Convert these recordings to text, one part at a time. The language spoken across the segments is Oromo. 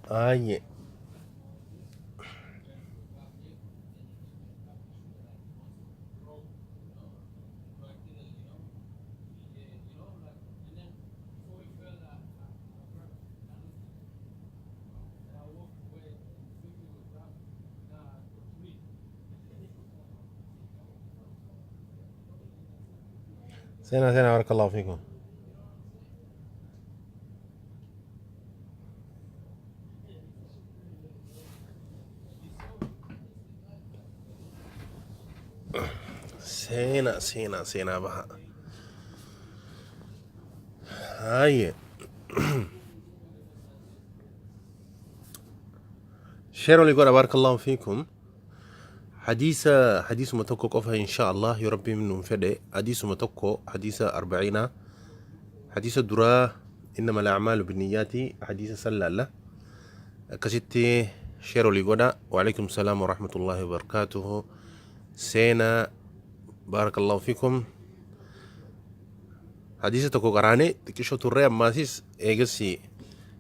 Aayye. Seenaa seenaa barakallahu fiikum. Seenaa seenaa seenaa baha. Haayye. Sheer olii godha barakallahu fiikum. Hadiisa hadiisuma tokko qofa insha Allah yoo rabbiin nuun fedhe hadiisuma tokko hadiisa arba'iinaa hadiisa duraa innama al-a'maalu binniyaati hadiisa san laalla akkasitti sheer olii godha waalaikum salaam warahmatullahi wabarakaatuhu seenaa baarakallahu fiikum hadiisa tokko qaraane xiqqisho turree ammaasis eegasii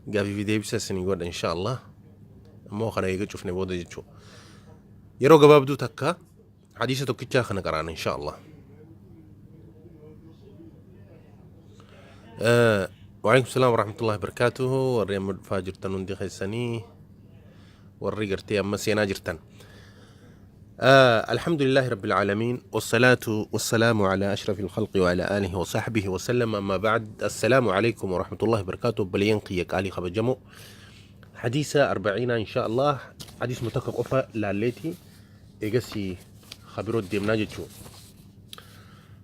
gaafii fi deebisa isinii godha insha Allah ammoo kana eega cufne booda jechuu yeroo gabaabduu takka hadiisa tokkichaa kana qaraana insha Allah Waalaikum salaam warahmatullahi wabarakatuhu warri amma dhufaa jirtan hundi keessanii warri gartee amma seenaa jirtan الحمد لله رب العالمين والصلاة والسلام على أشرف الخلق وعلى آله وصحبه وسلم أما بعد السلام عليكم ورحمة الله وبركاته بلين قيك علي خبجمو حديثة أربعين إن شاء الله حديث متكا قفا لاليتي إيجسي خبرو ديمنا جتشو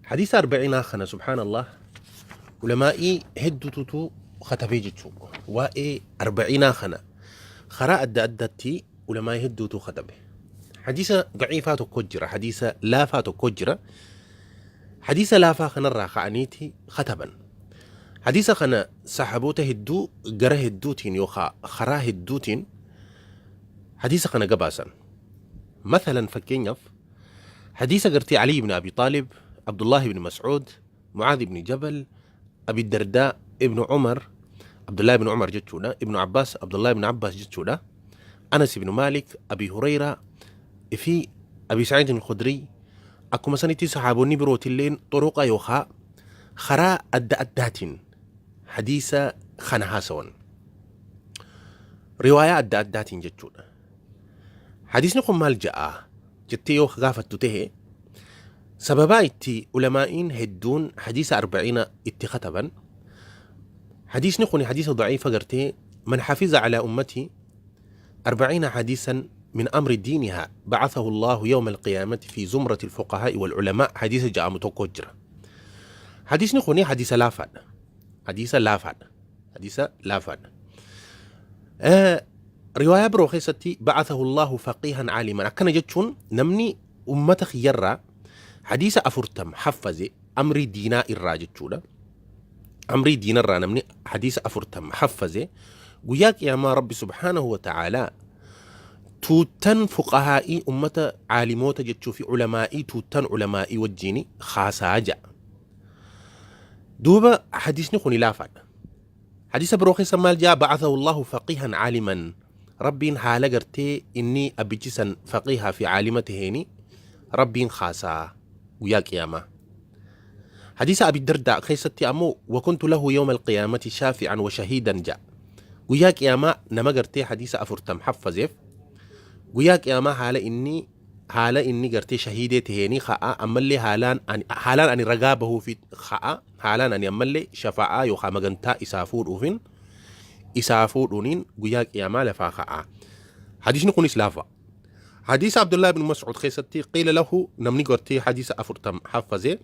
حديث أربعين خنا سبحان الله علمائي هدو توتو ختفي جتشو وإي أربعين خنا خراء أدى أدتي علماء هدو تو ختبه حديث ضعيفة كجرة حديث لافة كجرة حديث لافة خنا الراخ ختبا حديث خنا sahaboota hedduu gara hedduutiin yookaa karaa hedduutiin hadiisa kana gabaasan. Mathalan fakkeenyaaf hadiisa gartee Ali ibn Abi Xaalib, Abdullah ibn Mas'uud, Mucaadh ibn Jabal, Abi Dardaa, Ibn Umar, Abdullah ibn Umar jechuudha, Ibn Abbaas, Abdullah ibn Abbaas jechuudha, Anas ibn Maalik, Abi Hureyraa fi Abi Sa'iid al-Khudrii akkuma sanitti sahaabonni birootilleen xuruqa yookaa karaa adda addaatiin hadiisa kana haasawan. Riwaayaa adda addaatiin jechuudha. Hadiisni kun maal ja'a jettee yoo gaafattu tahe sababaa itti ulamaa'iin hedduun hadiisa arba'iina itti kataban hadiisni kun hadiisa daciifa gartee man hafiza calaa ummatii arba'iina hadiisan من أمر دينها بعثه الله يوم القيامة في زمرة الفقهاء والعلماء حديث جاء متوكجرة حديث نخوني حديث لافان حديث لافان حديث لافان رواية برو خيستي بعثه الله فقيها عالما أكن جتشون نمني أمة خيرة حديث أفرتم حفظ أمر دينا الراجتشونا أمري دينا الرا نمني حديث أفرتم حفظ وياك يا ما ربي سبحانه وتعالى tuuttan fuqahaa'ii ummata caalimoota jechuu fi ulamaa'ii tuuttan ulamaa'ii wajjiini haasaa ja'a. Duuba hadiisni kun laafaadha. Hadiisa biroo keessa maal ja'a ba'athahu Allahu faqihan caaliman rabbiin haala gartee inni abbichi san faqihaa fi caalima taheeni rabbiin haasaa guyyaa qiyaamaa. Hadiisa Abi Dardaa keessatti ammoo wakuntu lahu yawma alqiyaamati shaafi'an wa shahiidan ja'a. Guyyaa qiyaamaa nama gartee hadiisa afurtam haffazeef guyyaa qiyaamaa haala inni haala inni gartee shahiidee taheenii ka'a ammallee haalaan ani haalaan ani ragaa bahuufi ka'a haalaan ani ammallee shafaa'aa yookaan magantaa isaa fuudhuufin isaa fuudhuuniin guyyaa qiyaamaa lafaa ka'a. Hadiisni kunis laafa. Hadiisa Abdullah ibn Mas'ud keessatti qiila lahu namni gartee hadiisa afurtam haffazee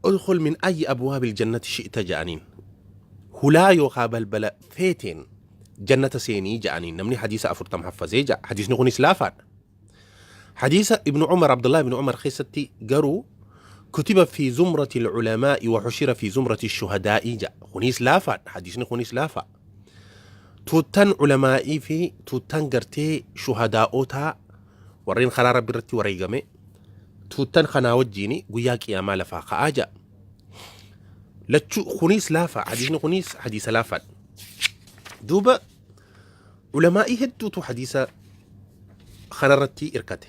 udkhul min ayyi abwaabil jannati shi'ta ja'aniin hulaa yookaa balbala feeteen jannata seenii ja'aniin namni hadiisa afurtam haffazee ja'a hadiisni kunis laafaadha. Hadiisa ibnu Umar Abdullah ibnu Umar keessatti garuu kutiba fi zumrati ulamaa'i wa hushira fi zumrati shuhadaa'i ja'a kunis laafaadha hadiisni kunis laafaa. Tuuttan ulamaa'ii fi tuuttan gartee shuhadaa'otaa warreen karaa rabbi irratti wareegame tuuttan kanaa wajjiin guyyaa qiyaamaa lafaa ka'aa ja'a. Lachuu kunis laafa hadiisni kunis hadiisa laafaadha. Duuba ulamaa'ii hedduutu hadiisa kanarratti irkate.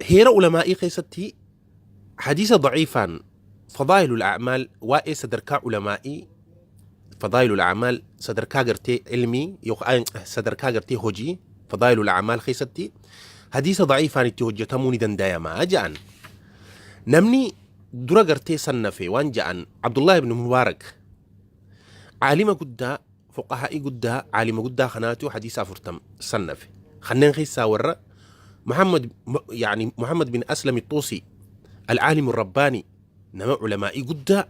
Heera ulamaa'ii keessatti hadiisa daciifaan fadaa'ilul a'maal, waa'ee sadarkaa ulamaa'ii, fadaa'ilul a'maal, sadarkaa gartee ilmii yookaan sadarkaa gartee hojii, fadaa'ilul a'maal keessatti hadiisa daciifaan itti hojjetamuu ni dandayamaa ja'an. Namni dura gartee sannafe waan ja'an Abdullah ibn Mubaarak, caalima guddaa, fuqahaa'ii guddaa, caalima guddaa kanaatu hadiisa 40 sannafe. Kanneen keessaa warra Muhammad, yani Muhammad bin Aslam Xuusi, alcaalimu rabbaani, nama ulamaa'ii guddaa,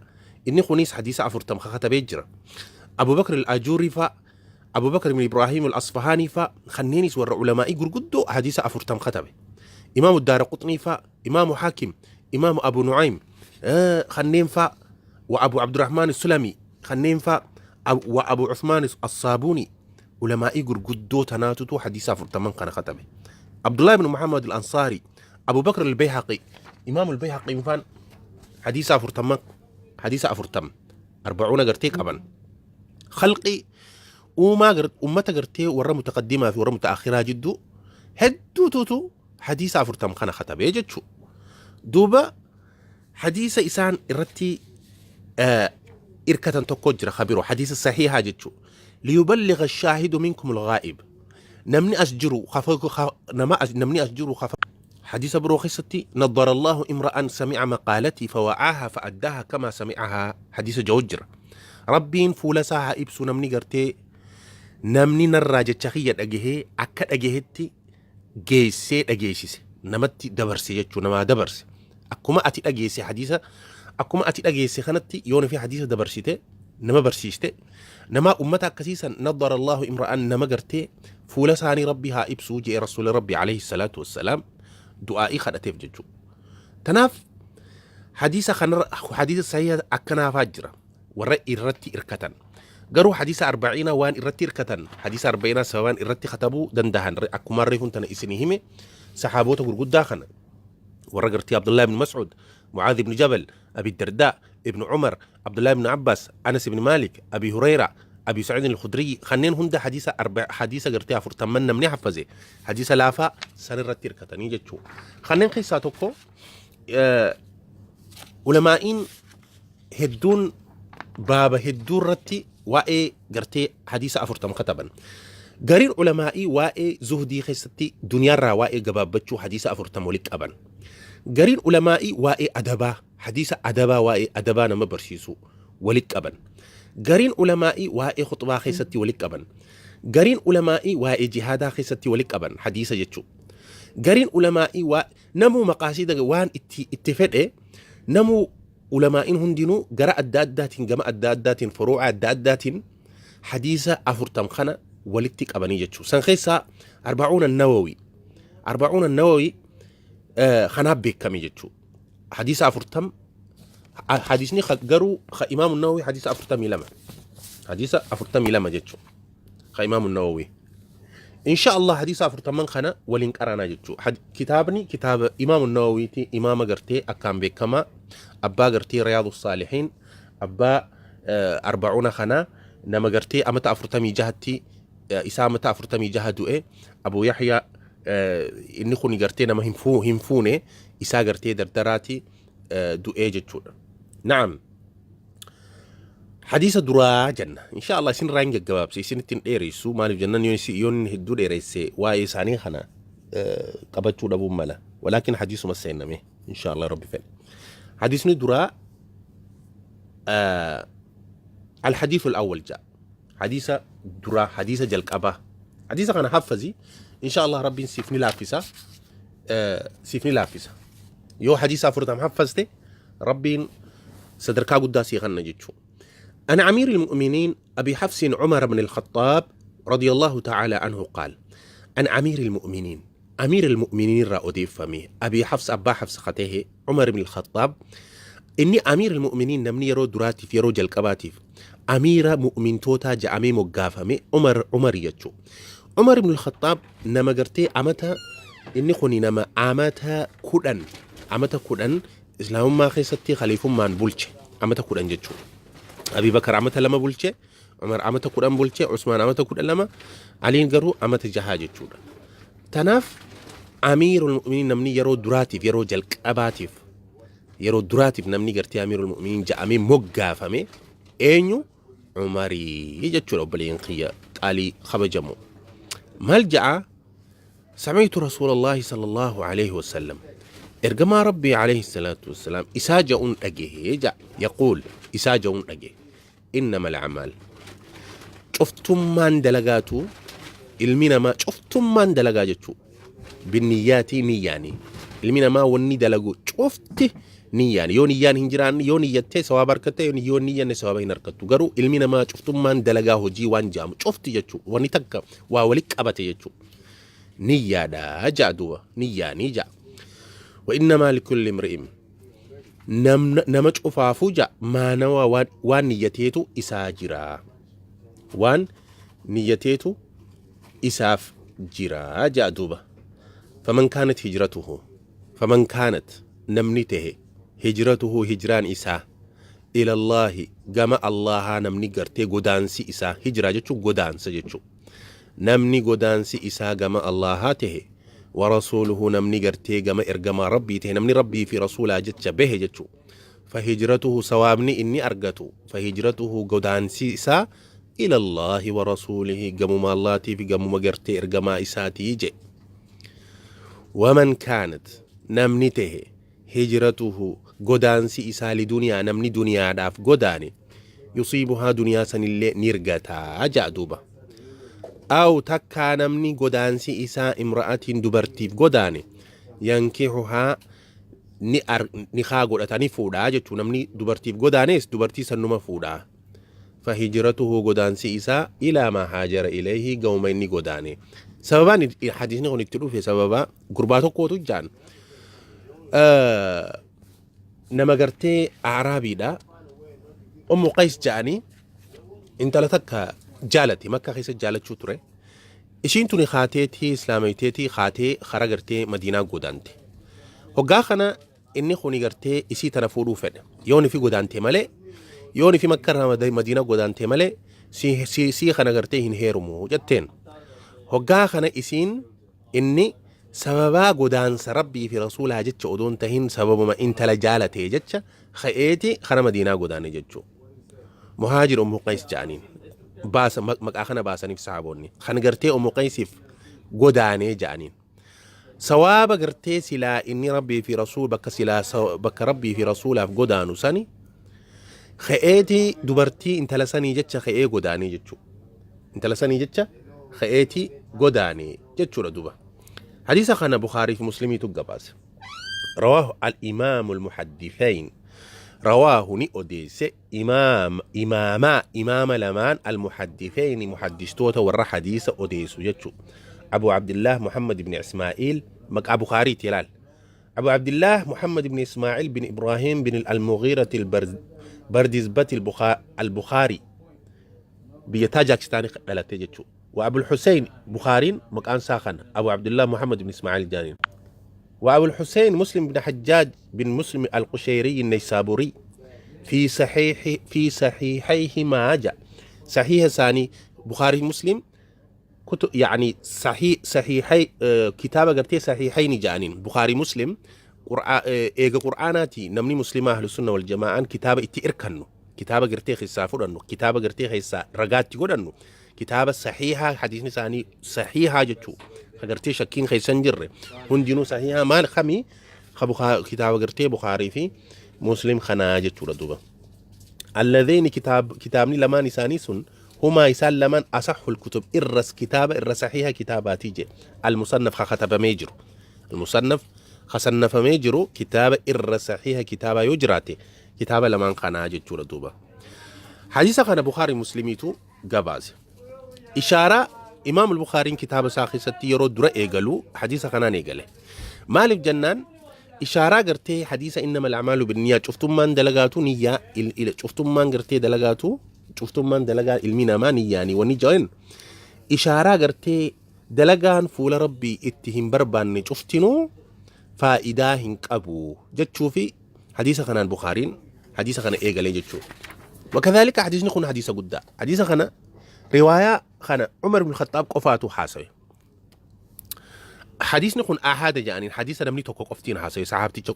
inni kunis hadiisa 40 katabee jira. Abu Bakr al-Ajuurri fa, Abu Bakr ibn Ibrahim al-Asfahaanii fa, kanneenis warra ulamaa'ii gurguddoo hadiisa 40 katabe. Imaamu Daara Quxnii fa, Imaamu Hakim, Imaamu Abu Nu'aym, kanneen fa, wa Abu Abdurrahmaan Sulami, kanneen fa, wa Abu Uthmaan As-Saabuuni, ulamaa'ii gurguddoo tanaatutu hadiisa 40n kana katabe. Abdullah ibn Muhammad al-Ansaari, Abu Bakr al-Bayhaqi, Imaam al-Bayhaqi faan hadiisa 40, hadiisa 40, arbacuuna gartee qaban. Khalqii uumaa ummata gartee warra mutaqaddimaa fi warra mutaakhiraa jidduu hedduututu hadiisa 40 kana katabee jechuu. Duuba hadiisa isaan irratti irkatan tokko jira kabiro, hadiisa sahiihaa jechuu. Liyuballigha shaahidu minkum alghaa'ib, namni as jiru nama namni as jiru kafa. Hadiisa biroo keessatti nadara Allahu imra'an sami'a maqaalatii fawa'aaha fa'addaaha kamaa sami'ahaa hadiisa jahu jira. Rabbiin fuula isaa haa ibsu namni gartee namni narraa jecha kiyya dhagahee akka dhagahetti geessee dhageessise, namatti dabarse jechuu, namaa dabarse. Akkuma ati dhageesse hadiisa, akkuma ati dhageesse kanatti yoon fi hadiisa dabarsite, nama barsiiste, nama ummata akkasiisan, nadara Allahu imra'an, nama gartee fuula isaanii Rabbi haa ibsuu jee Rasuuli Rabbi alayhi salaatu wassalaam du'aa'ii kadhateef jechuu. Tanaaf hadiisa kanarra hadiisa sahiha akkanaafaa jira warra irratti irkatan. Garuu hadiisa arba'iinaa waan irratti irkatan, hadiisa arba'iinaa sababaan irratti katabuu dandahan, akkuma reefuun tana isinii hime, saxaaboota gurguddaa kana warra gartii Abdullah ibn Mas'ud, Mucaadh ibn Jabal, Abi Dardaa, Ibn Umar, Abdullah ibn Abbas, Anas ibn Malik, Abi Hurayra, Abi Saciid al-Khudri, kanneen hunda hadiisa arba hadiisa gartee 40n namni haffaze hadiisa laafaa san irratti hirkatanii jechuu. Kanneen keessaa tokko ulamaa'iin hedduun baaba hedduu irratti waa'ee gartee hadiisa 40 kataban. Gariin ulamaa'ii waa'ee zuhdii keessatti duniyaarraa waa'ee gabaabbachuu hadiisa 40 walitti qaban. Gariin ulamaa'ii waa'ee adabaa, hadiisa adabaa, waa'ee adabaa nama barsiisu walitti qaban. Gariin ulamaa'ii waa'ee khutbaa keessatti walitti qaban. Gariin ulamaa'ii waa'ee jihaadaa keessatti walitti qaban hadiisa jechuudha. Gariin ulamaa'ii waa namuu maqaasida waan itti fedhe, namuu ulamaa'iin hundinuu gara adda addaatiin, gama adda addaatiin, furuuca adda addaatiin hadiisa 40 kana walitti qabanii jechuudha. San keessaa arbacuuna Nawawi, arbacuuna Nawawi kanaaf beekame jechuudha. Hadiisa 40, hadiisni garuu ka Imaamu Nawawi hadiisa 42, hadiisa 42 jechuudha. Ka Imaamu Nawawi. Insha Allah hadiisa 40n kana waliin qaraanaa jechuudha. Kitaabni kitaaba Imaamu Nawawiiti, imaama gartee akkaan beekamaa, abbaa gartee Riyaadu Saalihiin, abbaa arbacuuna kana, nama gartee amata 46tti, isaa amata 46 du'e. Abu Yaxya inni kun gartee nama hin fuune, isaa gartee dardaraati du'ee jechuudha. Na'am. Hadiisa duraa jenna. Insha Allah isin irraa hin gaggabaabse, isinitti hin dheeressu. Maaliif jennan, yoo inni hedduu dheeresse waa'ee isaanii kana qabachuu dhabuun mala. Walaakin hadiisuma seenname insha Allah Rabbi fedhe. Hadiisni duraa الحديث الأول جاء حديث درا، حديث جلقبا، حديث كان حفظي إن شاء الله ربي سيفني لافسا سيفني لافسا. yoo hadiisa 40 حفظte Rabbiin sadarkaa guddaa sii kanna jechuu. عن أمير المؤمنين أبي حفص عمر بن الخطاب رضي الله تعالى عنه قال، عن أمير المؤمنين، أمير المؤمنين را أوديفمي، أبي حفص، أبا حفص خته عمر بن الخطاب. Inni أمير المؤمنين namni yeroo duraatiif, yeroo jalqabaatiif amiira mu'mintootaa ja'amee moggaafame Umar, Umar jechuu. Umar ibn al-Khattaab nama gartee amata, inni kuni nama amata 10, amata 10 islaamummaa keessatti khaliifummaan bulche, amata 10 jechuu. Abi Bakar amata 2 bulche. Umar amata 10 bulche, Usmaan amata 12, Aliin garuu amata jahaa jechuudha. Tanaaf Amiirul Mu'miniin namni yeroo duraatiif, yeroo jalqabaatiif, yeroo duraatiif namni gartee Amiirul Mu'miniin ja'amee moggaafame eenyu? Umarii jechuudha obboleeyyan kiyya qaalii kabajamoo. Maal ja'a? Sami'tu Rasuulallaahi sallallaahu aleyhi wasallam Ergamaa Rabbii aleyhi salaatu wassalaam isaa ja'uun dhagahe ja'a. Yaquul isaa ja'uun dhagahe. Innamal a'maal cuftummaan dalagaatu ilmi namaa cuftummaan dalagaa jechuu binniyyaatii niyyaanii ilmi namaa wanni dalagu cufti niyyaani yoo niyyaan hin jiraanne yoo niyyattee sawaaba argatte yoo niyyanne sawaaba hin argattu garuu ilmi namaa cuftummaan dalagaa hojii waan jaamu cufti jechuu wanni takka waa wali qabate jechuu niyyaadha ja'a duuba niyyaanii ja'a wa innamaa likulli imri'in nama cufaafuu ja'a maanawa waan, waan niyyateetu isaa jira waan niyyateetu isaaf jira ja'a duuba faman kaanat hijratuhu faman kaanat namni tehe hijratuhu hijraan isaa ilallaahi gama Allaahaa namni gartee godaansi isaa hijraa jechuun godaansa jechuu Namni godaansi isaa gama Allaahaa tehe, wa rasuuluhu namni gartee gama ergamaa Rabbii tehe, namni Rabbii fi rasuulaa jecha bahe jechu. Fahijratuhu sawaabni inni argatu, fahijratuhu godaansi isaa ilallaahi wa rasuulihi gamuma Allaatii fi gamuma gartee ergamaa isaatii je. Waman kaanat namni tehe hijratuhu godaansi isaa liduniyaa namni duniyaadhaaf godaane yusiibuhaa duniyaa sanillee ni rgataa ja'a duuba. Aw takkaa namni godaansi isaa imra'atiin dubartiif godaane yankixuhaa ni ar nikaa godhata ni fuudhaa jechuu namni dubartiif godaanes dubartii sannuma fuudhaa. Fahijratuhu godaansi isaa ilaa maa haajara ilayhi gamuma inni godaane. Sababaan hadiisni kun itti dhufe sababa gurbaa tokkootu jaan nama gartee Aaraabiidha. Ummu Qays ja'anii intala takka jaalate Makkaa keessa jaalachuu ture. Ishiin tuni kaateetii islaamayteetii kaatee kara gartee Madiinaa godaante. Hoggaa kana inni kuni gartee isii tana fuudhuu fedha. Yoon ifi godaante malee yoon ifi Makka irraa Madiinaa godaante malee sii kana gartee hin heerumu jetteen. Hoggaa kana isiin Inni sababaa godaansa Rabbii fi Rasuulaa jecha odoo hin tahin sababuma intala jaalatee jecha ka'eeti kara Madiinaa godaane jechuu. Muhaajir Ummu Qays ja'aniin. Baasa maqaa kana baasaniif sahaboonni. Kan gartee Ummu Qaysiif godaanee ja'aniin. Sawaaba gartee silaa inni Rabbii fi Rasuul bakka silaa bakka Rabbii fi Rasuulaaf godaanu sani ka'eeti dubartii intala sanii jecha ka'ee godaanee jechuu. Intala sanii jecha ka'eeti godaane jechuudha duba. Hadiisa kana Bukhaarii fi Muslimiitu gabaase. Rawaahu al-imaamu al-muhaddithayn. Rawaahu ni odeesse imaam imaamaa imaama lamaan al-muhaddithayni muhaddistoota warra hadiisa odeessu jechuudha. Abu Abdillah Muhammad ibn Ismaa'iil maqaa Bukhaariiti ilaal. Abu Abdillah Muhammad ibn Ismaa'iil bin Ibraahim bin al-Mughiirati al-Bardizbati al-Bukhaari biyya Taajakistaanii dhalate jechuudha. Wa Abul Hussein Bukhaariin maqaan isaa kana Abu Abdullah Muhammad ibn Ismaa'il jaaniin. Wa Abul Hussein Muslim ibn Hajjaaj bin Muslim al-Qushayri an-Naysaburi fi sahihi fi sahihayhimaa ja sahiha isaanii Bukhaarii Muslim kutu yani sahih sahihay kitaaba gartee sahihayni ja'aniin Bukhaarii Muslim eega Qur'aanaati namni Muslimaa Ahlu Sunna wal Jamaa'aan kitaaba itti irkannu kitaaba gartee keessaa fudhannu kitaaba gartee keessaa ragaatti godhannu kitaaba sahihaa hadiisni isaanii sahihaa jechuu ka gartee shakkiin keessa hin jirre hundinuu sahihaa maal kamii ka kitaaba gartee Bukhaarii fi Muslim kanaa jechuudha duuba. Alladheeni kitaabni lamaan isaanii sun humaa isaan lamaan asahhul kutub irras kitaaba irra sahiha kitaabaatii jedhe al-musannaf ka katabamee jiru. Al-musannaf ka sannafamee jiru kitaaba irra sahiha kitaabaa yoo jiraate kitaaba lamaan kanaa jechuudha duuba. Hadiisa kana Bukhaarii Muslimiitu gabaase. Ishaaraa Imaam Bukhaariin kitaaba isaa keessatti yeroo dura eegalu hadiisa kanaan eegale. Maaliif jennaan ishaaraa gartee hadiisa innamal a'maalu binniyaa cuftummaan dalagaatu niyyaa cuftummaan gartee dalagaatu cuftummaan dalagaa ilmi namaa niyyaanii wanni jedhan ishaaraa gartee dalagaan fuula Rabbii itti hin barbaanne cuftinuu faayidaa hin qabu jechuufi hadiisa kanaan Bukhaariin hadiisa kana eegalee jechuudha. Wakadhaalika hadiisni kun hadiisa guddaa. Hadiisa kana riwaayaa kana Umar ibn Khaxaab qofaatu haasawe. Hadiisni kun ahaada jedhaniin hadiisa namni tokko qoftiin haasawe sahaabticha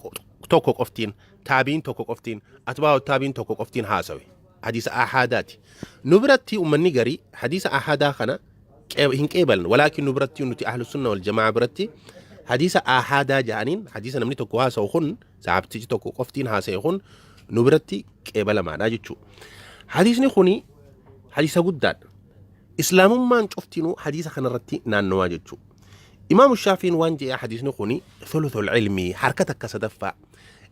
tokko qoftiin taabiin tokko qoftiin atbaa'u taabiin tokko qoftiin haasawe. Hadiisa ahaadaati. Nu biratti ummanni garii hadiisa ahaadaa kana hin qeebalan. Walaakin nu biratti nuti ahlu sunna wal jamaa biratti hadiisa ahaadaa jedhaniin hadiisa namni tokko haasawu kun sahaabtichi tokko qoftiin haasawe kun nu biratti qeebalamaadha jechuudha. Hadiisni kuni hadiisa guddaadha. Islaamummaan cuftinuu hadiisa kanarratti naannawaa jechuudha. Imaamu Shaafiin waan jedhe hadiisni kuni thuluthul ilmii harka takka sadaffaa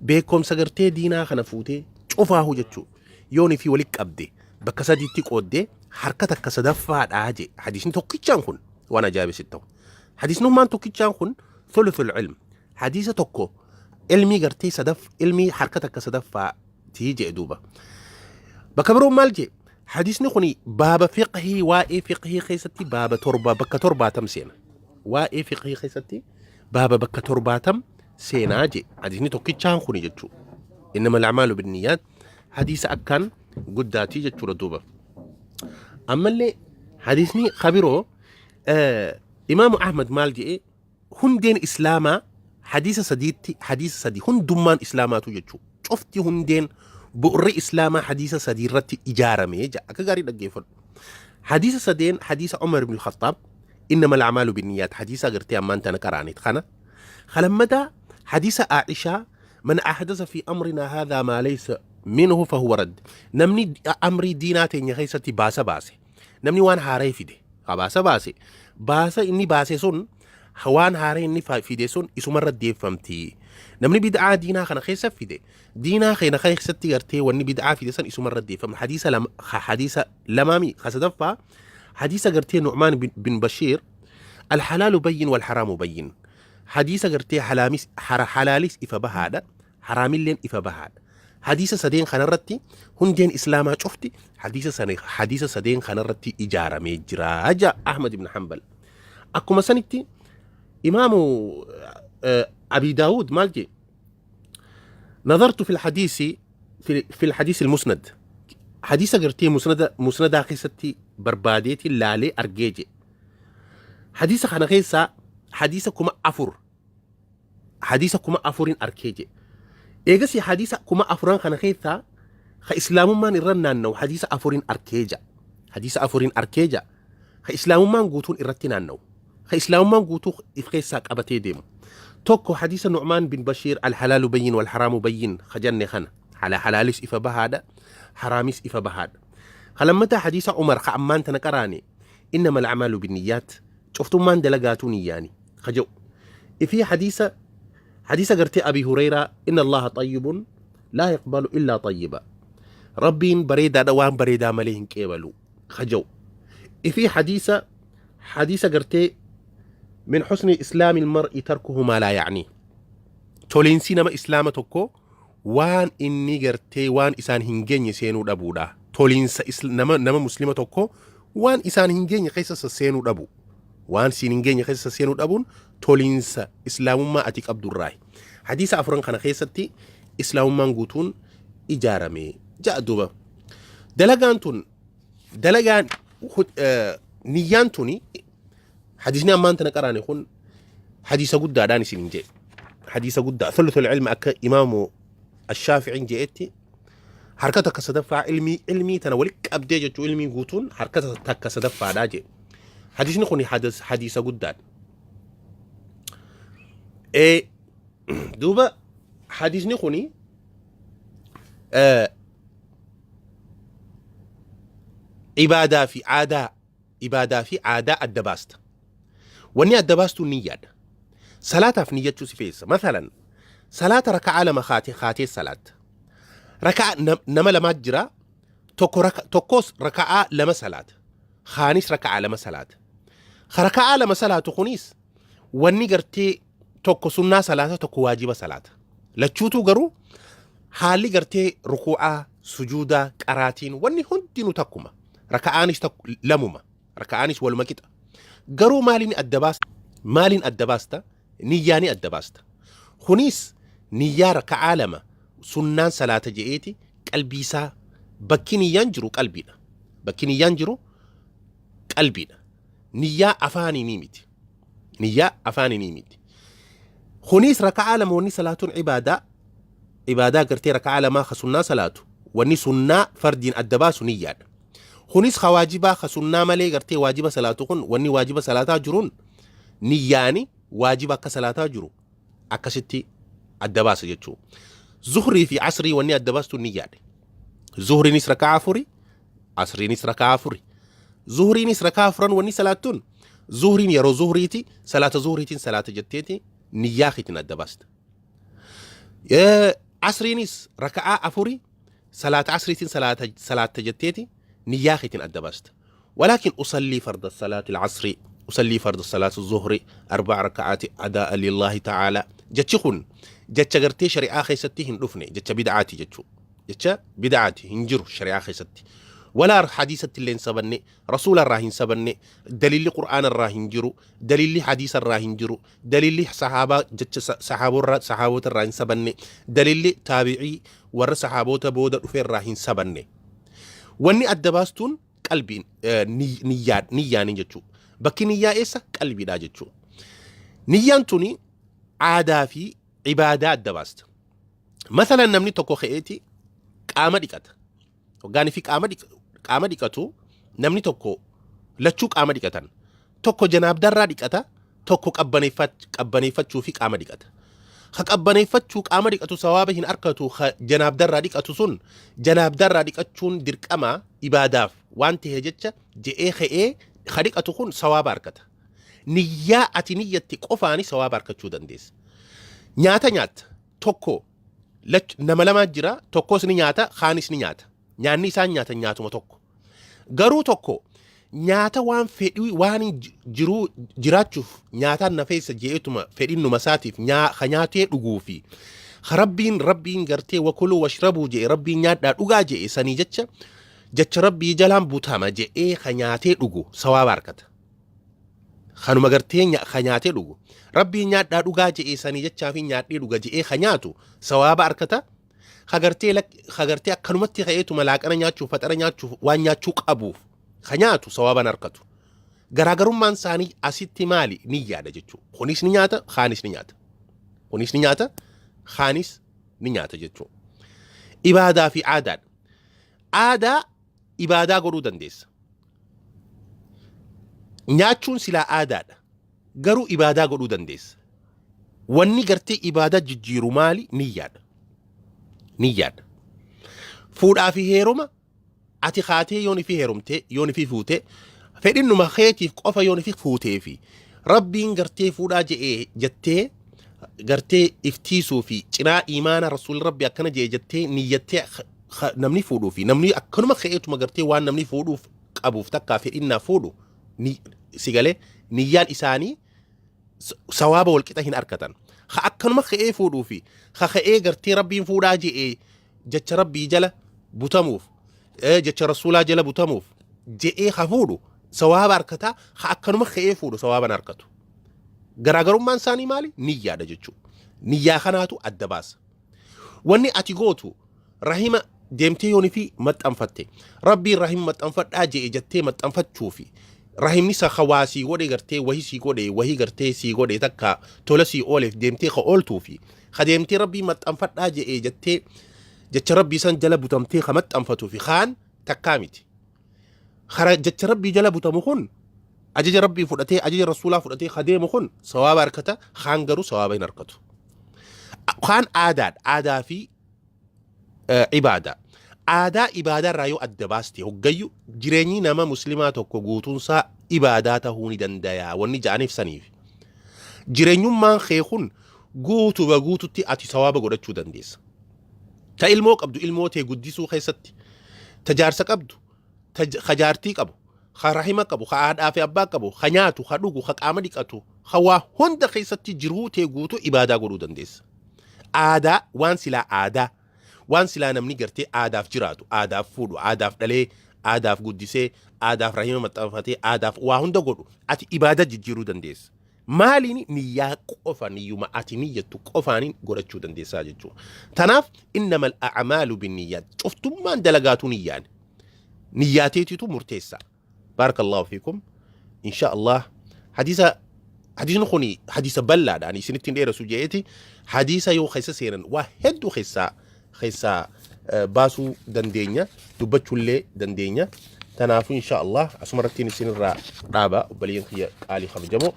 beekumsa gartee diinaa kana fuutee cufaahu jechuudha. Yoonii fi walitti qabde bakka sadiitti qooddee harka takka sadaffaadhaa jedhe hadiisni tokkichaan kun waan ajaa'ibsitti ta'u. Hadiisnummaan tokkichaan kun thuluthul ilm hadiisa tokko ilmii gartee sadaf ilmii harka takka sadaffaa tii jedhe duuba. Bakka biroo maal jedhe hadiisni kun baaba fiqhii waa'ee fiqhii keessatti baaba torba bakka 70 seena. Waa'ee fiqhii keessatti baaba bakka 70 seenaa jedhe hadiisni tokkichaan kuni jechuudha. Innama al-a'maalu binniyaat hadiisa akkaan guddaatii jechuudha duuba. Ammallee hadiisni kabiroo Imaamu Ahmad maal jedhe hundeen islaamaa hadiisa sadiitti hadiisa sadi hundummaan islaamaatu jechuu cufti hundeen bu'urri islaamaa hadiisa sadii irratti ijaarame jedha akka gaarii dhaggeeffadhu hadiisa sadeen hadiisa Umar ibn Khattaab innama al-a'maalu binniyaat hadiisa agartee ammaan tana qaraanit kana kalammadaa hadiisa Aishaa man ahdasa fi amrinaa haadhaa maa laysa minhu fahuwa radd namni amrii diinaa teenya keessatti baasa baase Namni waan haaree fide, ka baasa baase, baasa inni baase sun waan haaree inni fide sun isumarra deeffamti. Namni bid'aa diinaa kana keessa fide, diinaa keena keessatti gartee wanni bid'aa fide san isumarra deeffama. Hadiisa lama, hadiisa lamaami, ka sadaffaa, hadiisa gartee Nu'maan bin Bashiir, alhalaalu bayyin wal haraamu bayyin. Hadiisa gartee halaamis, halaalis ifa bahaadha, haraamilleen ifa bahaadha. Hadiisa sadeen kanarratti hundeen islaamaa cufti hadiisa sane hadiisa sadeen kanarratti ijaaramee jira ja Ahmad ibn Hanbal. Akkuma sanitti imaamu Abi Daawud maal jee نظرت في الحديث في الحديث المسند حديث غرتي مسند مسندا كيستي برباديتي لالي أرجيجي حديث خنا كيسا حديث كما أفر hadiisa 4000n arkee jedhe. Eegasii hadiisa 4000n kana keessaa ka islaamummaan irra naanna'u hadiisa afuriin arkee jedha. Hadiisa afuriin arkee jedha. Ka islaamummaan guutuun irratti naanna'u. Ka islaamummaan guutuu if keessaa qabatee deemu. Tokko hadiisa Nu'maan bin Bashiir al-halaalu bayyin wal haraamu bayyin ka jenne kana. Halaalis ifa bahaadha, haraamis ifa bahaadha. Ka lammataa hadiisa Umar ka ammaan tana qaraane innama al-a'maalu binniyyaat cuftummaan dalagaatuu niyyaani. ka jedhu ifii hadiisa hadiisa gartee Abii Hureyraa inna Allaha xayyibun laa yaqbalu illaa xayyiba Rabbiin bareedaadha waan bareedaa malee hin qeebalu ka jedhu ifii hadiisa hadiisa gartee min husni islaami almar'i tarkuhu maa laa ya'nii toliinsi nama islaama tokko waan inni gartee waan isaan hin geenye seenuu dhabuudha toliinsa nama nama muslima tokko waan isaan hin geenye keessa seenuu dhabu Waan siin hin geenye keessa seenuu dhabuun toliinsa islaamummaa ati qabdu irraayi. Hadiisa afuran kana keessatti islaamummaan guutuun ijaarame ja'a duuba. Dalagaan tun dalagaan niyyaan tuni hadiisni ammaan tana qaraane kun hadiisa guddaadhaan isin hin jedhe. Hadiisa guddaa thuluthul ilmi akka imaamu Ashaafi'iin je'etti harka takka sadaffaa ilmii ilmii tana walitti qabdee jechuu ilmii guutuun harka takka sadaffaadhaa jedhe. Hadiisni kun hadiisa guddaadha. Duuba hadiisni kun ibaadaa fi aadaa ibaadaa fi aadaa adda baasta. Wanni adda baastuun niyyaadha. Salaataaf niyyachuu si feessa. Masalan salaata raka'aa lama kaatee kaatee salaatta. Raka'aa nama lamaat jira tokko tokkos raka'aa lama salaata. Kaanis raka'aa lama salaata. Ka raka'aa lama salaatu kunis wanni gartee tokko sunnaa salaata tokko waajiba salaata. Lachuutuu garuu haalli gartee rukuu'aa, sujuudaa, qaraatiin wanni hundinuu takkuma. Raka'aanis lamuma. Raka'aanis waluma qixa. Garuu maaliin adda baasta? Maaliin adda baasta? Niyyaanii adda baasta. Kunis niyyaa raka'aa lama sunnaan salaata je'eeti qalbii isaa Bakki niyyaan jiru qalbiidha. Bakki niyyaan jiru qalbiidha. Niyyaa afaanii miti. Niyyaa afaanii miti. Kunis raka'aa lama wanni salaatuun ibaadaa, ibaadaa gartee raka'aa lamaa ka sunnaa salaatu, wanni sunnaa fardiin adda baasu niyyaadha. Kunis ka waajibaa ka sunnaa malee gartee waajiba salaatu kun, wanni waajiba salaataa jiruun niyyaani waajiba akka salaataa jiru akkasitti adda baasa jechuudha. Zuhrii fi asrii wanni adda baastu niyyaadha. Zuhriinis raka'aa afuri, asriinis raka'aa afuri. Zuhriinis raka'aa afuran wanni salaattuun, zuhriin yeroo zuhriiti salaata zuhriitiin salaata jetteeti niyyaa keetiin adda baasta. Asriinis raka'aa afuri salaata asriitiin salaatta jetteeti niyyaa keetiin adda baasta. ولكن أصلي فرض الصلاة العصر، أصلي فرض الصلاة الظهر أربع ركعات أداء لله تعالى jechi kun jecha gartee shari'aa keessatti hin dhufne, jecha bid'aati jechuu, jecha bid'aati, hin jiru shari'aa keessatti, walaa hadiisatti illee hin sabanne, rasuula irraa hin sabanne, daliilli qur'aana irraa hin jiru, daliilli hadiisa irraa hin jiru, daliilli sahaabaa jecha sahaabota irraa hin sabanne, daliilli taabi'ii warra sahaabota booda dhufe irraa hin sabanne. Wanni adda baastuun qalbiin niyyaanii jechuudha. Bakki niyyaa eessa? Qalbiidha jechuudha. Niyyaan tuni aadaa fi ibaadaa adda baasta. Masalan, namni tokko ka'eeti qaama dhiqata. Hoggaanii fi qaama dhiqatu, namni tokko lachuu qaama dhiqatan. Tokko janaabdarraa dhiqata, tokko qabbaneeffachuu fi qaama dhiqata. Ka qabbaneeffachuu qaama dhiqatu sawaaba hin arkatu. Ka janaabdarraa dhiqatu sun janaabdarraa dhiqachuun dirqama ibaadaaf waan ta'e jecha je'ee ka'ee ka dhiqatu kun sawaaba argata. Niyyaa ati niyyatti qofaani sawaaba argachuu dandeessa. Nyaata nyaatta, tokko nama lamaa jira, tokkos ni nyaata, kaanis ni nyaata. Nyaanni isaan nyaatan nyaatuma tokko. Garuu tokko nyaata waan fedhii waan jiruu jiraachuuf nyaataan na feessa je'eetuma fedhinnuma isaatiif ka nyaatee dhuguu fi ka rabbiin gartee وكلوا واشربوا je'e, rabbiin nyaadhaa dhugaa je'e sanii jecha, jecha rabbii jalaan butama je'ee ka nyaatee dhugu sawaaba argata. Kanuma gartee ka nyaatee dhugu rabbiin nyaadhaa dhugaa je'e sanii jechaa fi nyaadhee dhuga je'ee ka nyaatu sawaaba argata. Ka gartee akkanumatti ka'eetuma laaqana nyaachuuf, faxara nyaachuuf, waan nyaachuu qabuuf ka nyaatu sawaaban argatu. Garaagarummaan isaanii asitti maali? Niyyaadha jechuudha. Kunis ni nyaata, kaanis ni nyaata. Kunis ni nyaata, kaanis ni nyaata jechuudha. Ibaadaa fi aadaadha. Aadaa ibaadaa godhuu dandeessa. Nyaachuun silaa aadaadha. Garuu ibaadaa godhuu dandeessa. Wanni gartee ibaadaa jijjiiru maali? Niyyaadha. Niyyaadha. Fuudhaa fi heeruma ati kaatee yoon ifi heerumtee, yoon ifi fuutee, fedhinnuma keetiif qofa yoon ifi fuutee fi rabbiin gartee fuudhaa je'ee jettee gartee iftiisuu fi cinaa imaana rasuulli rabbi akkana je'e jettee niyyattee namni fuudhuu fi namni akkanuma ka'eetuma gartee waan namni fuudhuuf qabuuf takkaa fedhinnaa fuudhu ni si galee niyyaan isaanii sawaaba walqixa hin argatan. Ha akkanuma ka'ee fuudhuu fi ha ka'ee gartee rabbiin fuudhaa je'ee jecha rabbii jala butamuuf, jecha rasuulaa jala butamuuf je'ee ha fuudhu sawaaba argataa, ha akkanuma ka'ee fuudhu sawaaba hin argatu. Garaagarummaan isaanii maali? Niyyaadha jechuudha. Niyyaa kanaatu adda baasa. Wanni ati gootu rahima deemtee yoonii fi maxxanfatte, rabbiin rahima maxxanfadhaa je'e jettee maxxanfachuu fi rahimni isa hawaa sii godhe gartee wahii sii godhe, wahii gartee sii godhe takka tola sii ooleef deemtee ka ooltuu fi ka deemtee rabbii maxxanfadhaa je'e jettee jecha rabbii san jala butamtee ka maxxanfatuu fi kaan takkaa miti. Kara jecha rabbii jala butamu kun ajaja rabbii fudhatee, ajaja rasuulaa fudhatee ka deemu kun sawaaba harkata, kaan garuu sawaaba hin harkatu. Kaan aadaadha. Aadaa fi ibaadaa. Aadaa ibaadaa irraa yoo adda baaste, hoggayyuu jireenyi nama muslimaa tokko guutuunsaa ibaadaa tahuu ni danda'a wanni ja'aniif saniif. Jireenyummaan kee kun guutuba guututti ati sawaaba godhachuu dandeessa. Ta ilmoo qabdu ilmoo tee guddisuu keessatti, ta jaarsa qabdu, ta ka jaartii qabu, ka rahima qabu, ka haadhaa fi abbaa qabu, ka nyaatu, ka dhugu, ka qaama dhiqatu, ka waa hunda keessatti jiruu tee guutuu ibaadaa godhuu dandeessa. Aadaa waan silaa aadaa waan silaa namni gartee aadaaf jiraatu, aadaaf fuudhu, aadaaf dhalee, aadaaf guddisee, aadaaf rahima maxxanfatee, aadaaf waa hunda godhu ati ibaadaa jijjiiruu dandeessa. Maaliin? Niyyaa qofa, niyyuma ati niyyattu qofaaniin godhachuu dandeessaa jechuudha. Tanaaf innamal a'maalu binniyyaat, cuftummaan dalagaatu niyyaan, niyyaateetitu murteessa. Baarakallahu fiikum. Insha Allah hadiisa, hadiisni kun hadiisa bal'aadha, ani isinitti hin dheeressu je'eeti. Hadiisa yoo keessa seenan waa hedduu keessaa baasuu dandeenya, dubbachuullee dandeenya. Tanaafuu insha Allah asuma irrattiin isinirraa dhaaba, obboleeyyan kiyya qaalii kabajamoo.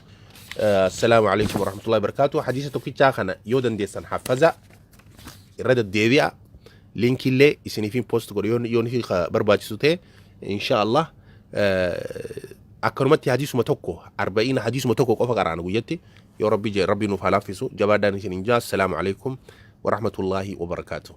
Assalaamu alaikum warahmatullahi wabarakatuh. Hadiisa tokkichaa kana yoo dandeessan haffaza, irra deddeebi'a. Linkiillee isiniifin post godhe yoo ni barbaachisu ta'e, insha Allah. Akkanumatti hadiisuma tokko, arba'iina hadiisuma tokko qofa qaraana guyyatti yoo Rabbi jee, Rabbi nuuf haa laaffisu. Jabaadhaan isin hin jaa. Assalaamu alaikum warahmatullahi wabarakaatuh.